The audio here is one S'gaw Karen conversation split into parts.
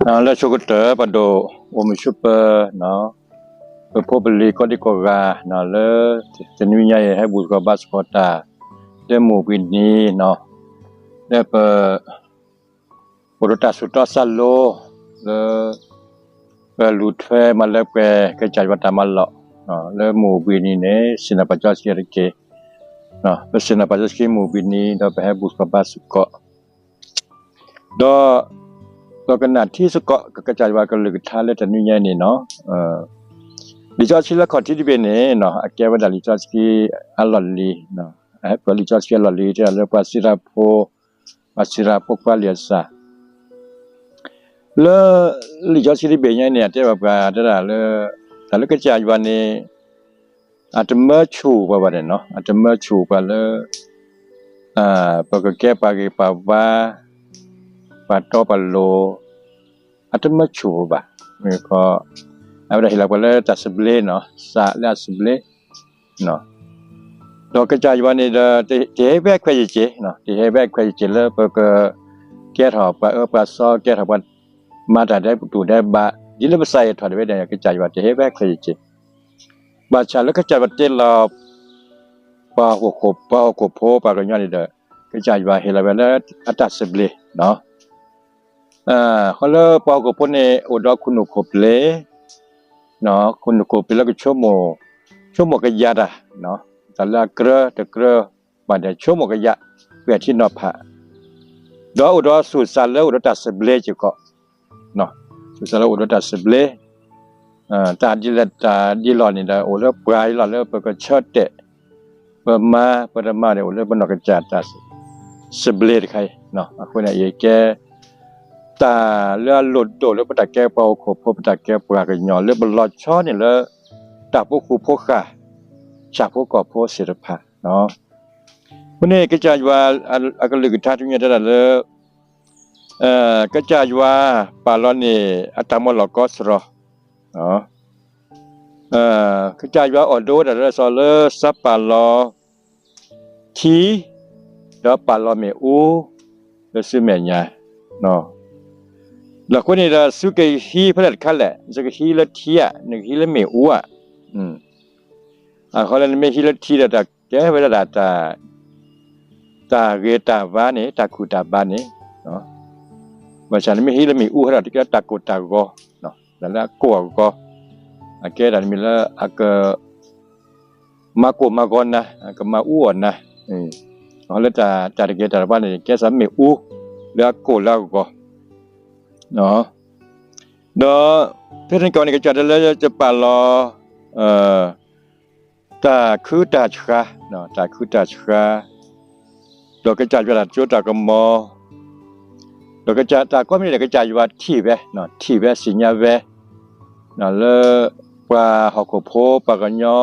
လၢဆိကတၢၢ် ပဒိၣ်အိၣ်မုာ်ဆိးပၢၤ ပဖိပလံၤကိးဒံကိးဂၤ လၢတနွံညါအံၤ ဟဲဘူၣ်သကိးဘါသကိးတၢ် လၢမုၢ်ဘှံးနံၤ လၢပ အိၣ်ဒီးတၢ်ဆူၣ်တီသးလိၤ လၢ ပလူၤထွဲမၤလၢပှဲၤ ကစၢ်ယွၤတၢ်မၤလီၢ် လၢမုၢ်ဘှံးနံၤန့ၣ် ဆ့ၣ်နီၤပာ်စီဆှံတက့ၢ်. ပဆ့ၣ်နီၤပာ်စီဆှံမုၢ်ဘှံးနံၤ ဒီးပဟဲဘူၣ်သကိးဘါသကိး ဒီး ပကနၢ်ထံစ့ၢ်ကီး ကစၢ်ယွၤကလုၢ်ကထါလၢတနွံညါအံၤန့ၣ်လီၤ. လံာ်စီဆှံလၢခီၣ်ထံးတဘ့ၣ်န့ၣ် အကဲဝဲဒၣ်လံာ်စီဆှံအလီၢ်လံၤ, အဟဲပၢၢ်လံာ်စီဆှံအလီၢ်လံၤ တဲဒၣ်လၢပှၤစံးရၣ်ဖိ, ပှၤစံးရၣ်ဖိခွါလံာ်အစၢ် လၢ လံာ်စီဆှံတဘ့ၣ်ညါန့ၣ် အတဲဘၣ်ပှၤတဲဒၣ်လၢ တၢ်လၢကစၢ်ယွၤန့ၣ် အတမၢဆူၣ်ပှၤဘၣ်န့ၣ်လီၤ. အတမၢဆူၣ်ပှၤလၢ ပကကဲပှၤဂ့ၤပှၤဝါ, ပှၤတီပှၤလိၤ, အတမၢဆူၣ်ပှၤဘၣ်. မ့ၢ်ခီ အဝဲဒၣ်ဟ့ၣ်လီၤပှၤလၢတၢ်သဘျ့န့ၣ်လီၤ, စးလၢအသဘျ့ ဒီးကစၢ်ယွၤန့ၣ်ဒီး တဟ့ၣ်ဝဲခွဲးယံၤစ့ၢ်, တဟ့ၣ်ဝဲခွဲးယံၤစ့ၢ်လၢပက ကဲထီၣ်ပှၤအၢပှၤသီ ကဲထီၣ်ပှၤ မၤတၢ်ဒဲးတူၢ်ဒဲးဘး ဒ်လၢပသးအံၤထီၣ်တဝဲဒၣ် ကစၢ်ယွၤတဟ့ၣ်ဝဲခွဲးယံၤစ့ၢ်. ဘၣ်ဆၣ်လၢကစၢ်ယွၤတ့လီၤ ပှၤဟီၣ်ခိၣ်ဖိပှၤကညီန့ၣ်ဒီး ကစၢ်ယွၤဟ့ၣ်လီၤဝဲလၢအတၢ်သဘျ့ ဃီလၢပှၤဟီၣ်ခိၣ်ဖိန့ၣ် အိၣ်ဒီးခိၣ်နူာ်ခိၣ်ပျ့ၤ, ခိၣ်နူာ်ခိၣ်ပျ့ၤလၢကဆိကမိၣ်, ဆိကမိၣ်ကယၤတၢ်, တၢ်လၢအကြၢးတကြၢးဘၣ်ဒီး ဆိကမိၣ်ကယၤ ပှဲၤထံနီၤဖး, ဒီးအိၣ်ဒီးသူၣ်စၢ်လၢအိၣ်ဒီးတၢ်သဘျ့စ့ၢ်ကီး, သူၣ်စၢ်လၢအိၣ်ဒီးတၢ်သဘျ့, တၢ်ဒ်လဲၣ်တၢ်ဒ်လဲၣ်န့ၣ်ဒီး အိၣ်လၢပှၤအံၤလီၤ လၢပကဆၢတဲာ် ပမၤပတမၤန့ၣ် အိၣ်လၢပနီၢ်ကစၢ်တၢ်သဘျ့တခါအံၤ, အဃိန့ၣ် အံၤကဲ တၢ်လၢအလိၣ်ဒိၣ်လၢပတၢ်ကဲပှၤဟီၣ်ခိၣ်ဖိ ပတၢ်ကဲပှၤကညီ လၢပလီၤဆီန့ၣ်လၢ တၢ်ဖိဃူဖိဃာ် ဆၣ်ဖိကီၢ်ဖိသ့ၣ်တဖၣ်, အဃိန့ၣ် ကစၢ်ယွၤ အကလုၢ်ကထါတမံၤတဲဒၣ်လၢ ကစၢ်ယွၤပာ်လီၤန့ၣ် အတၢ်မၤလီၢ်ကီသတြီၤ ကစၢ်ယွၤအိၣ်ဒိဝဲဒၣ်လၢစီၤလၢသးပာ်လီၤ ထံ, ဒီးပာ်လီၤမ့ၣ်အူ လၢသုမဲာ်ညါ, ဒီးအဃိန့ၣ်ဒီး သုကဟံးဖဲလဲၣ်တခါလဲၣ်, သုကဟံးလၢထံဧါ, နကဟံးလၢမ့ၣ်အူဧါ, အဃိလၢနမ့ၢ်ဟံးလၢထံဒီး တၢ်ကဲဝဲဒၣ်တၢ် တၢ်ဂ့ၤတၢ်ဘါန့ၣ် တၢ်ခုၣ်တၢ်ဘါန့ၣ်, ဘၣ်ဆၣ်နမ့ၢ်ဟံးလၢမ့ၣ်အူဟဲဒီး တကဲလၢတၢ်ကိၢ်တၢ်ဂီၤ, တၢ်လၢအကိၢ်အဂီၤ, အကဲဒၣ်နမ့ၢ်လၢအက မၤကိၢ်မၤဂီၤနၤ, ကမၤအူအီၣ်နၤ, လၢတၢ်တဂ့ၤတၢ်တဘါန့ၣ် ကဲစ့ၢ်မ့ၣ်အူ လၢအကိၢ်လၢအဂီၤ, ဒီး ဖဲန့ၣ်ကီးန့ၣ် ကစၢ်တဲလၢယပာ်လီၤ တၢ်ခုတၢ်ဆှါ, တၢ်ခုတၢ်ဆှါ, ဒီးကစၢ်ယွၤတၢ်စိတၢ်ကမီၤ, ဒီးကစၢ်တၢ်ကိးမံၤန့ၣ်ဒီး ကစၢ်ယွၤထံၣ်ဝဲ, ထံၣ်ဝဲသ့ၣ်ညါဝဲ, လၢ ပှၤဟီၣ်ခိၣ်ဖိ ပှၤကညီ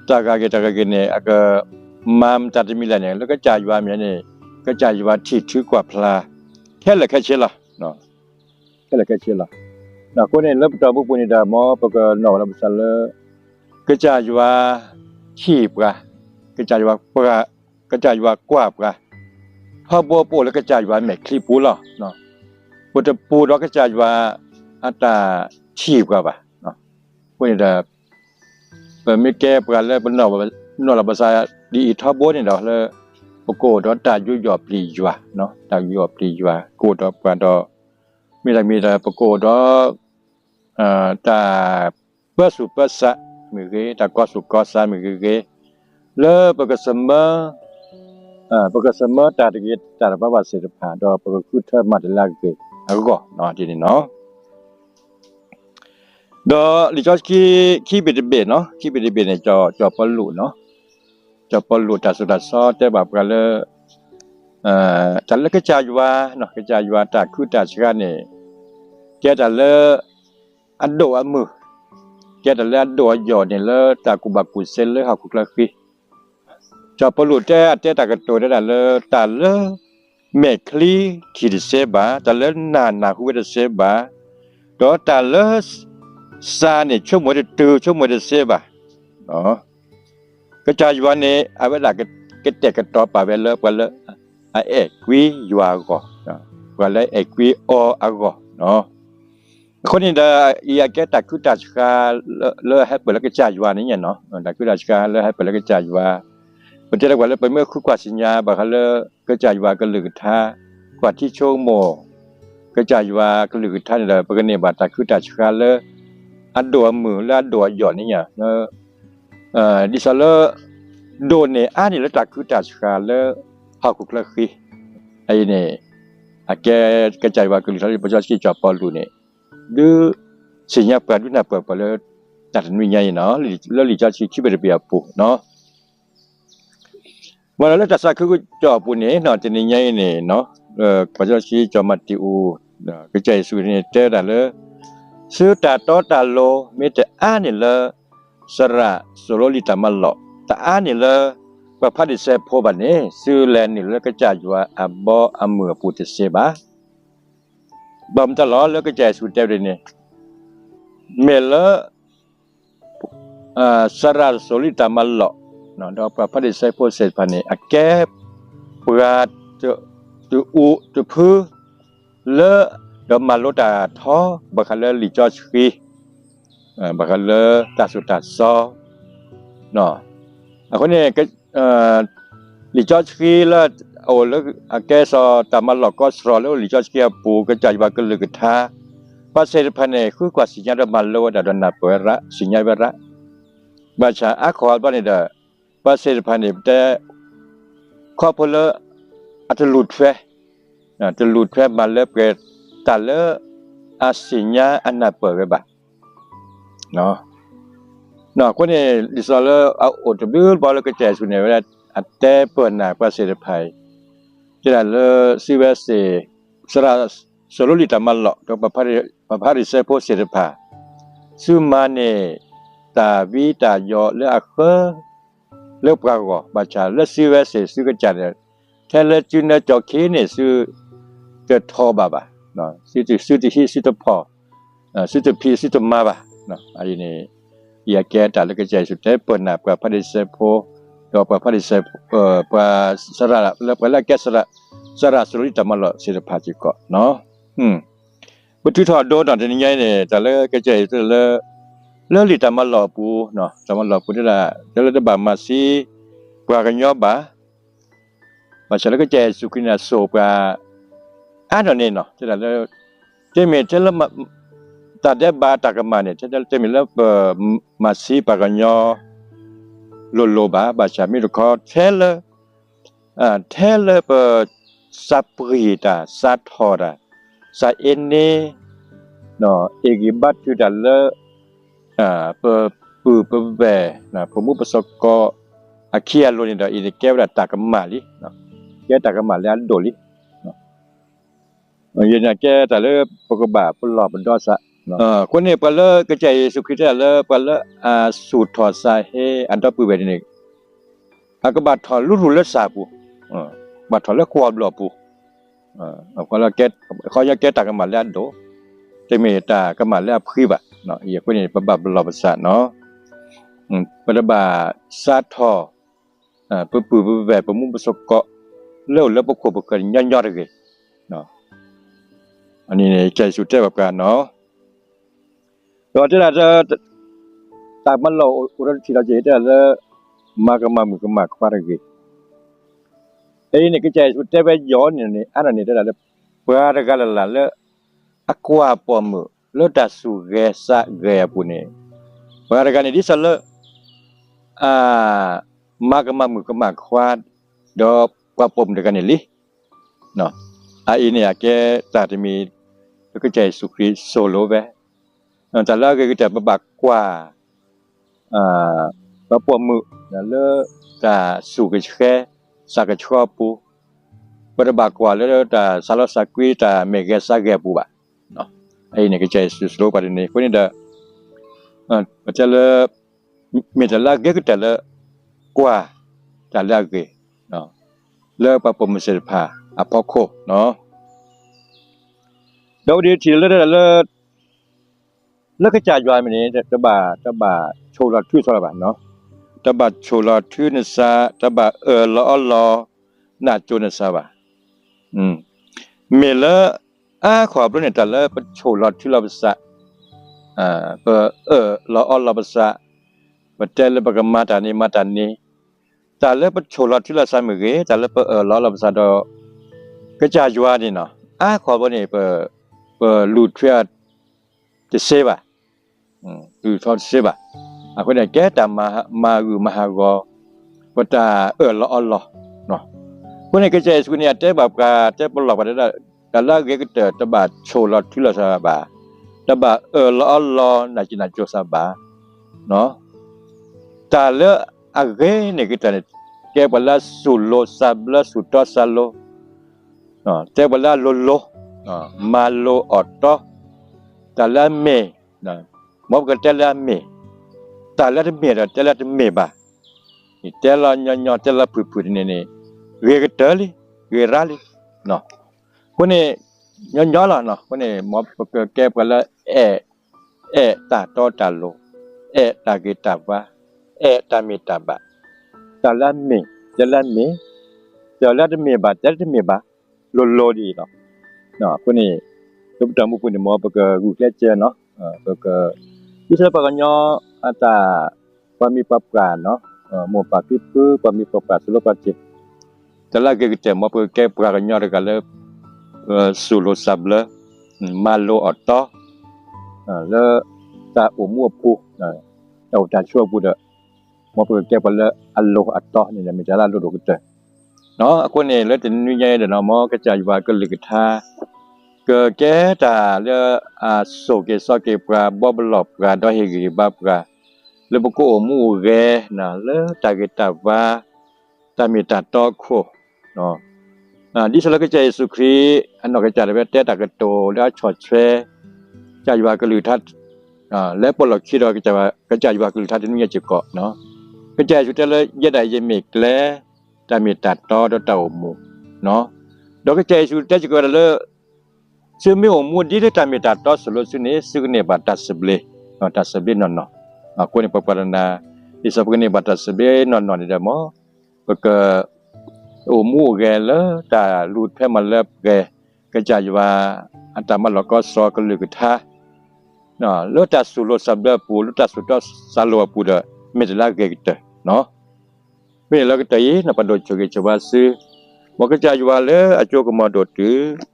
တၢ်ဂၤဂ့ၤတၢ်ဂၤဂ့ၤန့ၣ် အကမၤမတၤတမံၤလဲၣ်န့ၣ် လၢကစၢ်ယွၤမဲာ်န့ၣ် ကစၢ်ယွၤထံၣ်ထုကွၢ်ဖျါ ခဲလၢာ်ခဲဆ့လီၤ. ခဲလၢာ်ခဲဆ့လီၤ. အဃိန့ၣ် လၢပတၢ်အိၣ်မူပူၤန့ၣ်ဒီး မ်ပကနီၣ်လီၤပသးလၢ ကစၢ်ယွၤထံၣ်ပှၤ, ကစၢ်ယွၤပှၤ, ကစၢ်ယွၤကွၢ်ပှၤ, ထီဘိပအိၣ်လၢကစၢ်ယွၤမဲာ်ချံပူၤလီၤ. ပတပူၤဒီးကစၢ်ယွၤအတၢ်ထံၣ်ပှၤဘၣ်. အဃိန့ၣ်ဒီး ပမ့ၢ်ကဲပှၤလၢပနီၣ်လီၤပသးဒ်အံၤထီဘိန့ၣ်ဒီး လၢ ပကအိၣ်ဒီးတၢ်ယူးယီၣ်ပျံၤယွၤ, တၢ်ယူးယီၣ်ပျံၤယွၤ ကအိၣ်ဒီးပှၤဒီး မ့ၢ်တၢ်မ့ၢ်ဒီး ပကအိၣ်ဒီး တၢ်ပၢဆူၣ်ပၢစးမ့ၢ်ဂ့ၤ, တၢ်ကီဆူၣ်ကီစးမ့ၢ်ဂ့ၤဂ့ၤ, လၢပကသမၢ ပကသမၢတၢ်တဂ့ၤတၢ်တဘၣ်ဘၣ်သ့ၣ်တဖၣ် ဒီးပကဃုထၢမၤတၢ်လၢအဂ့ၤအဂီၢ်ဒ်န့ၣ်လီၤ. ဒီးလံာ်စီဆှံခံဘ့ၣ်တဘ့ၣ်န့ၣ်, ခံဘ့ၣ်တဘ့ၣ်န့ၣ် စီၤပီလူးန့ၣ်, စီၤပီလူးတၢ်သိၣ်တၢ်သီတဲဘၣ်ပှၤလၢ တၢ်လၢကစၢ်ယွၤ, ကစၢ်ယွၤတၢ်ခုတၢ်ဆှါန့ၣ် ကဲတၢ်လၢ အဒိၣ်အမုၢ်, ကဲတၢ်လၢအဒိၣ်အယိာ်န့ၣ် လၢတၢ်ကူၣ်ဘၣ်ကူၣ်သ့လၢဟီၣ်ခိၣ်ချၢဃံ စီၤပီလူးတဲအတဲတၢ်ကတိၤတဲဒၣ်လၢ တၢ်လၢ မဲာ်ချံထံၣ်တသ့ဘၣ်, တၢ်လၢနၢ်နၢ်ဟူဝဲတသ့ဘၣ်, ဒီးတၢ်လၢ သးန့ၣ်ဆိကမိၣ်တတုၤ ဆိကမိၣ်တသ့ဘၣ်. ကစၢ်ယွၤန့ၣ် အဝဲဒၣ်ကတဲာ်ကတီၤပာ်ဝဲလၢပှၤလၢ အအဲၣ်ကွံယွၤအဂီၢ်, ပှၤလၢအအဲၣ်ကွံအီၤအဂီၢ်န့ၣ် အဃိန့ၣ်ဒီး အံၤအကဲတၢ်ခုတၢ်ဆှါလၢဟဲပၢၢ်လၢကစၢ်ယွၤန့ၣ်ညါနီၤ, တၢ်ခုတၢ်ဆှါလၢဟဲပၢၢ်လၢကစၢ်ယွၤ, ပတဲလၢပှၤလၢပမ့ၢ်ဃုကွၢ်ဆူညါ ဘၣ်ဃးလၢ ကစၢ်ယွၤကလုၢ်ကထါ, ကွၢ်ထံဆိကမိၣ် ကစၢ်ယွၤကလုၢ်ကထါန့ၣ်ဒီး ပကန့ၢ်ဘၣ်တၢ်ခုတၢ်ဆှါလၢ အဒိၣ်အမုၢ်လၢအဒိၣ်အယိာ်န့ၣ်ညါ ဒ်သိးလၢ ဒိၣ်န့ၢ်အါန့ၢ်လၢတၢ်ခုတၢ်ဆှါလၢ ဟီၣ်ခိၣ်ချၢဃံ, အအံၤန့ၣ် အကဲကစၢ်ယွၤကလုၢ်ကထါလၢပစီဆှံကၠီၤပီလူးန့ၣ် ဒုးသ့ၣ်ညါပှၤဒုးနၢ်ပၢၢ်ပှၤလၢ တၢ်တနွံညါအံၤနီၤ, လၢလံာ်စီဆှံခံဘ့ၣ်တဘ့ၣ်အပူၤနီၤ ဘၣ်ဒီးလၢတၢ်သးခုကစီၣ်အပူၤန့ၣ် တနံၤညါအံၤန့ၣ် ပှၤစီဆှံကၠီၤမၤတံၤအူ ကစၢ်ယ့ၣ်ၡူးခရံာ်န့ၣ်တဲဝဲဒၣ်လၢ သုတၢ်တီတၢ်လိၤမ့ၢ်တအါန့ၢ်လၢ စရၣ်စိၤလိလံာ်တၢ်မၤလိာ် တအါန့ၢ်လၢ ပှၤဖၤရံၤၡဲဖိဘၣ်န့ၣ် သုလဲၤနုာ်လၢကစၢ်ယွၤအဘီအမုၢ်အပူၤတသ့ဘၣ်. ဘၣ်မတၤလီၤလၢကစၢ်ယ့ၣ်ၡူးတဲဝဲဒၣ်န့ၣ် မ့ၢ်လၢ စရၣ်စိၤလိတၢ်မၤလိာ် ဒီးပှၤဖၤရံၤၡဲဖိသ့ၣ်တဖၣ်န့ၣ် အကဲပှၤ တအူးတဖု လၢ ဒီးမၤလိတၢ်ထီ ဘၣ်ဃးလၢလံာ်စီဆှံ ဘၣ်ဃးလၢတၢ်သိၣ်တၢ်သီ အဃိန့ၣ် လံာ်စီဆှံလၢအအိၣ်လၢအကဲစီၤတၢ်မၤလိာ်ကီစရီလၢလံာ်စီဆှံအပူၤ ကစၢ်ယွၤကလုၢ်ကထါ ပှၤသ့ၣ်တဖၣ်န့ၣ် ဃုကွၢ်သ့ၣ်ညါဒီးမၤလိဝဲဒၣ်ဒီးနၢ်ပၢၢ်ဝဲဒၣ် သ့ၣ်ညါဝဲဒၣ် ဘၣ်ဆၣ်အါခီအဘျီန့ၣ်ဒီး ပှၤသ့ၣ်တဖၣ်န့ၣ် ပတဲ ခီဖျိလၢ အတလူၤထွဲ တလူၤထွဲမၤလၢပှဲၤတၢ်လၢ အသ့ၣ်ညါအနၢ်ပၢၢ်ဝဲဘၣ် အဃိန့ၣ် ဒ်သိးလၢအအိၣ်တဘျုးဘျီလၢကစၢ်ယ့ၣ်ၡူးန့ၣ်ဝဲဒၣ် အတဲပၢၢ်နၢ်ပှၤသ့ၣ်တဖၣ်အံၤ တဲဒၣ်လၢစံးဝဲသ့ၣ် စရၣ်စိၤလိလံာ်တၢ်မၤလိာ် ဒီးပှၤဖၤရံၤၡဲဖိသ့ၣ်တဖၣ် သုမၤန့ၢ် တၢ်ဝံတၢ်ယိးလၢအဃၢ လၢပှၤဂီၢ် ဘၣ်ဆၣ်လၢစံးဝဲသ့ၣ်သုကစၢ်န့ၣ် ထဲလၢစုနၢကၠီခံန့ၣ် သုတထီဘၣ်ဘၣ်, သုတဟံးသုတဖီၣ် သုတဖံးသုတမၤဘၣ်. အအံၤန့ၣ် ယကဲတၢ်လၢကစၢ်ယ့ၣ်ၡူးတဲပၢၢ်နၢ်ပှၤဖၤရံၤၡဲဖိ ဒီးပှၤဖၤရံၤၡဲ ပှၤစရၣ်လၢပှၤလၢအကဲ စရၣ်စိၤလိတၢ်မၤလိာ်သ့ၣ်တဖၣ်စ့ၢ်ကီး ပတုၤထီၣ်ဒိနီၢ်တနံၤညါအံၤန့ၣ် တၢ်လၢကစၢ်ယ့ၣ်ၡူးတဲလၢ လၢလံာ်တၢ်မၤလိာ်အပူၤ တၢ်မၤလိာ်အပူၤတဲဒၣ် တဲလၢတဘၣ်မၤသံ ပှၤကညီဘၣ် ဘၣ်ဆၣ်လၢကစၢ်ယ့ၣ်ၡူးခရံာ်န့ၣ် အစိာ်ပှၤ အါနီၢ်န့ၣ်နီၢ် တဲဒၣ်လၢ တမ့ၢ်ထဲလၢ တၢ်ဒဲးဘးတၢ်ကမၣ်န့ၣ် တမ့ၢ်လၢပမၤသံပှၤကညီ လိၤလိၤဘၣ် ဘၣ်ဆၣ်မ့ၢ်တခီထဲလၢ ထဲလၢပ သးပှ့ၤတၢ် သးထီၣ်တၢ် သးအ့န့ အ့ၣ်ဂံၢ်ဘါထုးတၢ်လၢ ပပုၢ်ပဝဲၢ် ပမူပသကိး အခံအလိၤန့ၣ်ဒီး အံၤန့ၣ်ကဲဝဲဒၣ်တၢ်ကမၣ်လံ, ကဲတၢ်ကမၣ်လၢအဒိၣ်လံ. ယနာ်ကဲတၢ်လၢပကဘၣ်ပလီၢ်ပဒီသး, အဃိန့ၣ် ပှၤလၢကစၢ်ယ့ၣ်ၡူးခရံာ်တဲလၢ ပှၤလၢအသူၣ်ထီၣ်သးဟ့အဒီပုၢ်ဝဲၢ်န့ၣ် အကဘၣ်ထီၣ်လူၤထူၣ်လၢသးပူၤ, ဘၣ်ထီၣ်လၢကွီၢ်ဘျီၣ်ပူၤ, ခီကဲတၢ်ကမၣ်လၢအဒိၣ်, တမ့ၢ်တၢ်ကမၣ်လၢအဖှံဘၣ်. အဃိန့ၣ် ပဘၣ်ပလီၢ်ပသးနီၤ, ပတဘၣ်သးထီၣ် ပပုၢ်ပဝဲၢ် ပမူပသကိး လၢအိၣ်လၢပခိၣ်ပဃၢၤန့ၣ်ညီညီတဂ့ၤ. အန့ၣ်န့ၣ် ကစၢ်ယ့ၣ်ၡူးတဲဘၣ်ပှၤနီၤ, ဒီးတဲဒၣ် တၢ်မၤလိာ်အိၣ်ဒီးတထံၣ်လီၤက့ၤ တဲဒၣ်လၢ မၤကမၣ်မုၣ်ကမၣ်ခွါတဂ့ၤ. အအံၤန့ၣ် ကစၢ်ယ့ၣ်ၡူးတဲဝဲယီၤန့ၣ်န့ၣ် အါန့ၢ်န့ၣ် တဲဒၣ်လၢ ပှၤတဂၤလၢ်လၢ်လၢ အကွၢ်ပိာ်မုၣ်လၢတၢ်သူၣ်ဂဲၤသးဂဲၤအပူၤန့ၣ် ပှၤတဂၤန့ၣ် ဒ်သိးလၢ အ မၤကမၣ်မုၣ်ကမၣ်ခွါ ဒီးပှၤပိာ်မုၣ်တဂၤန့ၣ်လံ. အအံၤန့ၣ် အကဲတၢ်တမံၤ လၢကစၢ်ယ့ၣ်ၡူးခရံာ်သိၣ်လိဝဲ တၢ်လၢအဂ့ၤကတၢၢ် ပဘၣ်ကွၢ် ပှၤပိာ်မုၣ် လၢတၢ်သူၣ်ကဆှဲ သးကဆှီအပူၤ, ပတဘၣ်ကွၢ်လၢတၢ်သးလီသးကွံ တၢ်မဲာ်ဂဲၤသးဂဲၤအပူၤဘၣ်. အအံၤန့ၣ် ကစၢ်ယ့ၣ်ၡူးသိၣ်လိပှၤဒ်န့ၣ် အဃိန့ၣ်ဒီး ပတဲလၢ မ့ၢ်တၢ်လၢအဂ့ၤကတၢၢ်လၢ ကွၢ်တၢ်လၢအဂ့ၤ လၢပှၤပိာ်မုၣ်သ့ၣ်တဖၣ်အဖီခိၣ် ဒီးဝဲဒၣ်ထံၣ်လၢတၢ်လၢ လၢကစၢ်ယွၤမ့ၢ်န့ၣ် တဘၣ် တဘၣ်ဆိၣ်လီၤထုဆီလီၤဘၣ်, တဘၣ်ဆိၣ်လီၤထုနသး တဘၣ်အၢၣ်လီၤအီလီၤ နးစိၤနသးဘၣ်. မ့ၢ်လၢအါခီဘျီန့ၣ် တၢ်လၢပဆိၣ်လီၤထုလီၤပသး ပအၢၣ်လီၤအီလီၤပသး, ပတဲလၢပကမၤတၢ်န့ၣ်မၤတၢ်န့ၣ်, တၢ်လၢပဆိၣ်လီၤထုလီၤသးမ့ၢ်ဂ့ၤ, တၢ်လၢပအၢၣ်လီၤအီလီၤပသးဒီး ကစၢ်ယွၤန့ၣ်နီၤ, အါခီဘိန့ၣ် ပလူၤထွဲအီၤတသ့ဘၣ်, လူၤထွဲတသ့ဘၣ်. အဃိန့ၣ် ကဲတၢ်မၤဂုာ်မၤဟးဂီၤ ပတၢ်အၢၣ်လီၤအီလီၤ အဃိန့ၣ် ကစၢ်ယ့ၣ်ၡူးခရံာ်န့ၣ် အတဲဘၣ်ပှၤ တဲပလီၢ်ပှၤတဲဒၣ် တၢ်လၢအဂ့ၤကတၢၢ် တဘၣ်ဆိၣ်လီၤထုလီၤသးဘၣ်, တဘၣ်အၢၣ်လီၤအီလီၤ နၢ်စံၣ်နၢ်စိၤသးဘၣ်. တၢ်လၢအဂ့ၤန့ၣ်ကတၢၢ်န့ၣ် ကဲပှၤလၢအသူၣ်လိၤသးဘျၢ သူၣ်တီသးလိၤ, တဲပှၤလၢအလိၤလိၤ, မၤလိာ်အီၣ်တီ, တၢ်လၢအမ့ၢ် မ်ပကတဲလၢအမ့ၢ်, တၢ်လၢတမ့ၢ်ဒီးတဲလၢတမ့ၢ်ဘၣ်, တဲလီၤညီညီ တဲလီၤဖုၣ်ဖုၣ်တန့ၣ်န့ၣ် ဂ့ၤကတၢၢ်လံ, ဂ့ၤရၣ်လံ. အဃိန့ၣ် ညီညီလီၤ. အဃိန့ၣ် မ်ပကကဲပှၤလၢအဲၣ်, အဲၣ်တၢ်တီတၢ်လိၤ, အဲၣ်တၢ်ဂ့ၤတၢ်ဝါ, အဲၣ်တၢ်မ့ၢ်တၢ်ဘၣ်, တၢ်လၢအမ့ၢ် တဲလၢအမ့ၢ်, တၢ်လၢတမ့ၢ်ဘၣ် တဲလၢတမ့ၢ်ဘၣ်, လိၤလိၤဒ်အံၤလီၤ. အဃိန့ၣ် လၢပတၢ်အိၣ်မူပူၤန့ၣ် မ်ပကဂုာ်ကျဲးစၢးနီၤ, ပက ဒ်သိးပှၤကညီအတၢ် ပှၤမ့ၢ်ပှၤပှၢ်နီၤ, မိၢ်ပၢ်ဖံဖု ပှၤမ့ၢ်ပှၤပှၢ် သိၣ်လိပှၤစ့ၢ်, တၢ်လၢအဂ့ၤကတၢၢ် မ်ပကကဲပှၤကညီတဂၤလၢ သူၣ်လိၤသးဘျၢ, မၤလိာ်အီၣ်တီ, လၢတၢ်အိၣ်မူအပူၤ, တၢ်အိၣ်တၢ်ဆိးအပူၤဒီး မ်ပကကဲပှၤလၢအလိၤအတီန့ၣ် မ့ၢ်တၢ်လၢအလိၣ်ဒိၣ်ကတၢၢ်. အဃိန့ၣ် လၢတနွံညါအံၤဒီးနီၤ မ်ကစၢ်ယွၤကလုၢ်ကထါ ကကဲတၢ်လၢအစိာ်က့ၤစီက့ၤပှၤ ဘှီပလီၢ်ပှၤ ဒီးဟ့ၣ်ဂံၢ်ဟ့ၣ်ဘါပှၤ လၢပကအိၣ်မူအိၣ်ဂဲၤ လၢတၢ်ဂ့ၤတၢ်ဝါ တၢ်မ့ၢ်တၢ်တီအခိၣ်, ဒ်သိးလၢကစၢ်ယ့ၣ်ၡူးခရံာ် အနီၢ်ကစၢ်ဒၣ်ဝဲတဲတၢ်ကတိၤလၢအဆီၣ်ထွဲ ကစၢ်ယွၤကလုၢ်ကထါ လၢပလီၢ်ခံဒီး ကစၢ်ယွၤကလုၢ်ကထါတနွံညါစ့ၢ်ကီး, ကစၢ်ယ့ၣ်ၡူးတဲလၢယဲဒၣ်ယမ့ၢ်ကျဲ, တၢ်မ့ၢ်တၢ်တီဒီးတၢ်အိၣ်မူ, ဒီးကစၢ်ယ့ၣ်ၡူးတဲစ့ၢ်ကီးဝဲဒၣ်လၢ သုမ့ၢ်အိၣ်မူဒ်လၢတၢ်မ့ၢ်တၢ်တီစိၢ်လိာ်သုန့ၣ် သုကန့ၢ်ဘၣ်တၢ်သဘျ့, တၢ်သဘျ့နီၢ်နီၢ်, အဃိန့ၣ် ပပှၤတဂၤ ဒ်သိးပကန့ၢ်ဘၣ်တၢ်သဘျ့နီၢ်နီၢ်န့ၣ်ဒီး မ်ပက အိၣ်မူအိၣ်ဂဲၤလၢတၢ်လူၤထွဲမၤလၢပှဲၤ ကစၢ်ယွၤ အတၢ်မၤလီၢ်ကီၢ်စီကလုၢ်ကထါ လၢတၢ်သူၣ်လိၤသးဘျၢအပူၤ လၢတၢ်သူၣ်တီသးလိၤအပူၤဒီး မ့ၢ်တၢ်လၢအဂ့ၤကတၢၢ်. ဖဲန့ၣ်လၢကတၢၢ်အံၤ ပဒိၣ်ဆိၣ်ဂ့ၤဆိၣ်ဝါသု, မ်ကစၢ်ယွၤလၢအစိကမီၤဒိၣ်တုၤ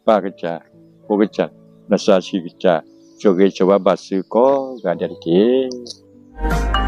ပၢ်ကစၢ်, ဖိကစၢ်, နစၤဆံးကစၢ် ဆိၣ်ဂ့ၤဆိၣ်ဝါဘၣ်သုကိးဂၤဒဲးတက့ၢ်.